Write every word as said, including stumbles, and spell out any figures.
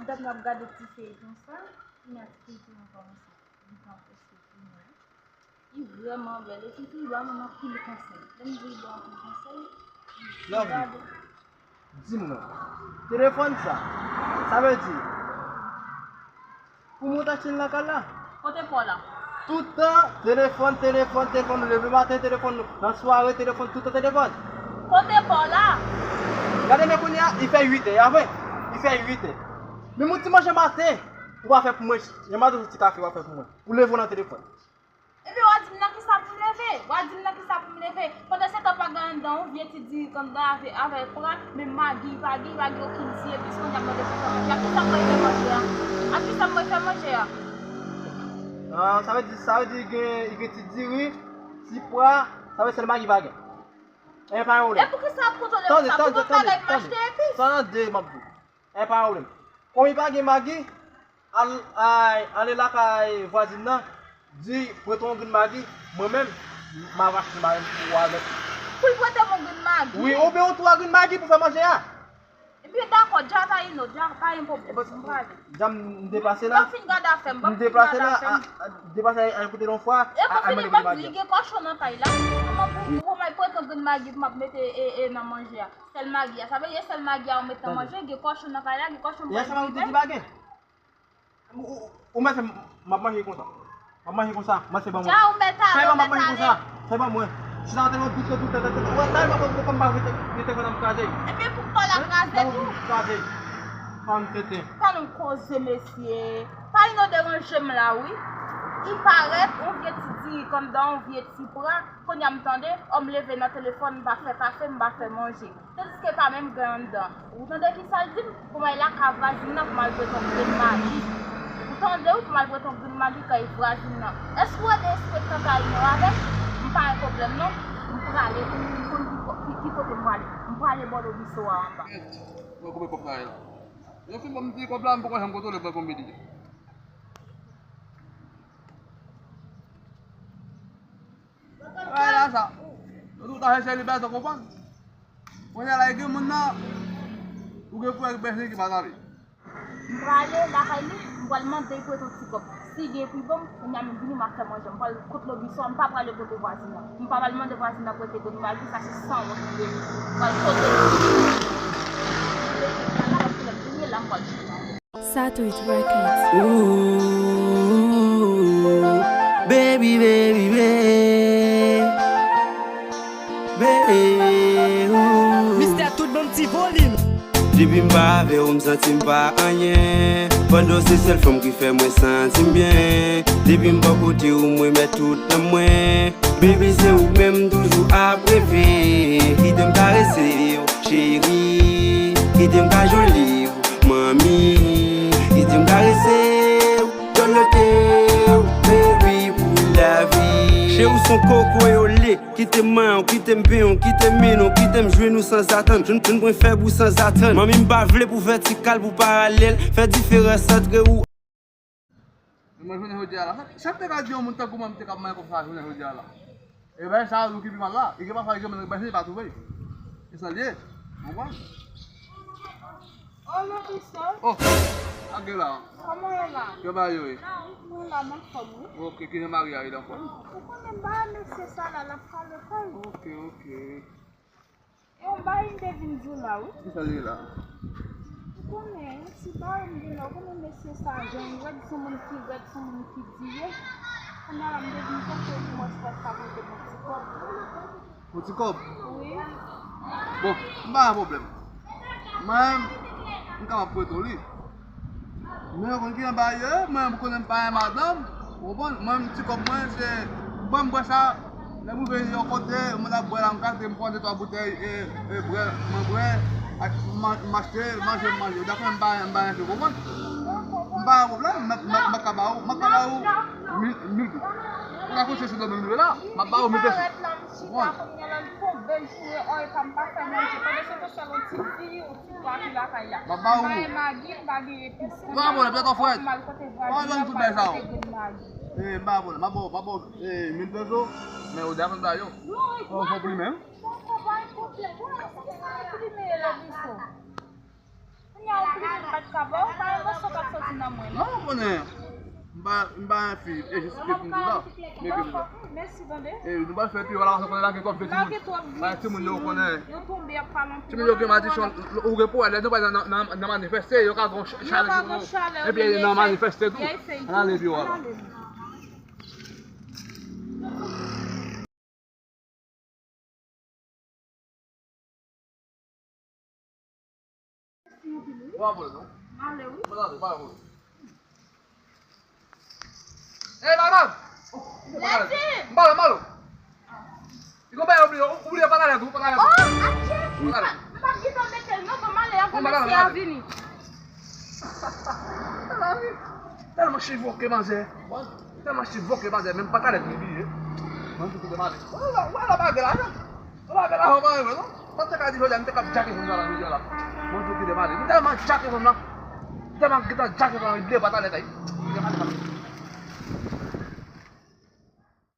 Pèp n ap gade ti feyton sa, kounye a ti feyton an kòmanse. Li pa prèske fini. Li vrèman bèl. Epi tou, li ba moun anpil konsèy. Lè m di li ba w anpil konsèy, li Love you. Gade. Di m non. Telefòn sa, sa vle di, pou mwen ta tchenn lakay la. Kote pa w la? Tout tan, telefòn, telefòn, telefòn, nou leve maten, telefòn, nou nan sware, telefòn, tout tan, telefòn. Kote pa w la? Gade men kounye a, li fè uit è, a vre? Li fè uit è. Men yon ti manje maten, ou pa fè pou mwen, jan maten yon ti kafe, ou pa fè pou mwen. Ou leve w nan telefòn. Epi w a di m nan kisa pou m leve? W a di m nan kisa pou m leve? Pandan se tan pa gen anndan yon vye ti diri anndan avè, avè pra, men magi, pa gen, pa gen okenn ti epis, kounye a m mande pou fè manje. A kisa m pral fè manje a? A kisa m pral fè manje a? Ah, sa vle di, sa vle di gen, gen ti diri, ti pra, sa vle sèl magi pa gen. E pa yon pwoblèm. E poukisa w ap kontwole m sa? Pou tout bagay m achte epis. Tande, m ap di w. E pa pwoblèm. Kòm li pa gen magi, al, al, ale lakay vwazin nan, di prete yon grenn magi, mwen menm, m ap achte magi pou ou avèk. Pou l prete m yon grenn magi? Wi, oubyen yon twa grenn magi pou fè manje a. Ebyen, dakò, dja pa gen, dja pa gen pwoblèm. M prale. Dja m deplase la. M fin gade afè m, m fin gade afè m. M deplase la, a, a, deplase a, a kote yon fwa, e a, a, mande pou magi a. Li gen kòchon nan kay la. Kòman pou, pou mwen prete yon grenn magi pou m ap mete, e, e, nan manje a? Sèl magi a. Sa vle di sèl magi a ou met nan manje, gen kòchon nan kay la, gen kòchon mwen. Yè swa m te di pa gen. Ou, ou, ou mèt fè m, m ap manje konsa. M ap manje konsa, manje ban mwen. Dja ou mèt ale, ou mèt ale. Fè ban mwen, m ap manje konsa. Fè ban mwen. Chita nan telefòn tout tan, tout tan, tout tan. Ou wè, talman kòm, kòm m pa rete, rete konsa m kraze. Epi pou kò la kraze tou. Talman kòm m kraze. Fanm tenten. Talman koze, mesye. Talino deranje m la, wi. Li parèt, yon vye ti diri anndan, yon vye ti pra. Kounye a m tande, ò, m leve nan telefòn, m pa fè kafe, m pa fè manje. Tandiske pa menm gen anndan. Ou tande kisa l di m? Pou m al lakay vwazin nan, pou m al prete yon grenn magi. Ou tande wi, pou m al prete yon grenn magi kay vwazin nan. Èske w derespektan Talino avè m? M pa gen pwoblèm non. M prale, m konn ki, ki, ki kote m prale. M prale bò lobiso a anba. Mwen koupe kòb sa yo. Yo fin ban m ti kòb la, m poko janm kontwole m pran konbyen li ye. Wè la sa. Nou tout afe selibate, ou konprann? Kounye a la, gen moun nan, ou gen frè ki bèche ki pa tande. M prale lakay li, m pral mande l prete yon ti kòb. Si gen pou l ban m, kounye a m vini, m ap fè manje. M pral kot lobiso a, m pa prale kote vwazin nan. M pa pral mande vwazin nan prete grenn magi, sa se sanwont li ye. M pral kote l. Paske lè m vini la, m pral jwenn nan. Satwit Records. Ooh, baby, baby, baby. Baby, ooh. Mistè tout bon ti volim. Depi m pa avè w, m santi m pa anyen. Pandan se sèl fanm ki fè mwen santi m byen. Depi m bò kote w, m remèt tout nanm mwen. Baby, se ou menm m toujou ap reve. Kite m karese w, cheri. Kite m kajole w. Manmi, kite m karese w, dòlote w, baby, pou lavi. Cheri, w s on koko yo le, kite m manyen w, kite m benyen w, kite m mennen w, kite m jwenn ou sanzatann. Jwenn, jwenn pwen fèb ou sanzatann. Manmi, m pa vle pou vètikal, pou paralèl, fè diferans antre ou. Mwen jounen jodi a la. Sa, sa k te ka di yon moun tankou mwen, m te ka manyen kòb sa jounen jodi a la. E bagay sa a, nou ki pi mal la. E gen pafwa, e gen moun k bèche, li pa twouve. E sa l ye. Ou konprann? Oh, Lobiso. Oh, sa k gen la? Kòman w ye la? Kòman w ye? Mwen la, m anfòm, wi. Ok, kijan mari a ye la ankò? Ou konnen m ba mesye sa la, l ap kale kò l. Ok, ok. E yon bagay m te vin di w la, wi. Kisa l ye la? Ou konnen, yon ti bagay m vin la, ou konnen mesye sa, jan l rèd, se yon moun ki rèd, se yon moun ki dire. Kounye a la, m te vin konte pou mwen si w pa t ka prete m yon ti kòb. Yon ti kòb? Wi. Bon, m pa gen pwoblèm. Mwen, m kapab prete w li. Men ou konn kijan bagay yo ye, mwen, ou konnen m pa gen madanm, ou konprann? Mwen, ti kòb mwen, se, m pran, m bwè sa, lè m rive yon kote, mwen ap bwè la, m ka achte, m pran de twa boutèy, e, e, bwè, mwen bwè, ak, m, m achte, manje, m manje. Ou dakò, m pa, m pa gen, ou konprann? M pa gen pwoblèm, m, m, m ka ba ou, m ka ba ou mil, mil goud. Ou dakò, se sou do m rive la, m ap ba ou mil peso. Ou konprann? M ap ba ou. M pa gen pwoblèm, m pa gen pwoblèm, m ap ba ou. Eh, m pa gen pwoblèm, m ap ba ou, eh, mil peso, men ou deja konn ba yo. Ou fè plimen. Kounye a ou plimen m pa t ka ba ou, pa yon moso Nan mwen, non? Non, ou konnen. M pa, m pa yon fi, e jis ke pou m di sa. Men ke m di sa. Mèsi, tande. E nou pral fè pi, wala, sa konnen lage kòb de timoun. Lage kòb, wi. Ba timoun yo konnen. Yo tonbe, y ap pale anpil. Timoun yo gen madichon, ou gen pou wè, lè nou pral nan, nan, nan manifeste, yo ka gon ch-, chalè. Yo ka gon chalè, epi nan manifeste tou. Ann ale pi, wala. Ann ale. Ou pa vole, non? Male, wi. Mwen tande, pa vole. Ey, madanm! Lèdi! M pale, m pale. Li konn bay, oubli, oubli, pa tale tou, pa tale tou. Oh, adje! M pa, m pa gentan mete l, non, bon, male, avan mesye a vini. Tèlman chivoke manzè. Tèlman chivoke manzè, menm pantalèt li bliye. Mwen tou kite m ale. Wè la, wè la bagay la, non. Wè bagay la, wè bagay la, non. Sa te ka di jodi a, m te ka djake fanm nan la, jodi a la. Mwen tou kite m ale. M tèlman djake fanm nan. M tèlman gentan djake fanm nan, li bliye pantalèt la. Kite m ale, kite m ale.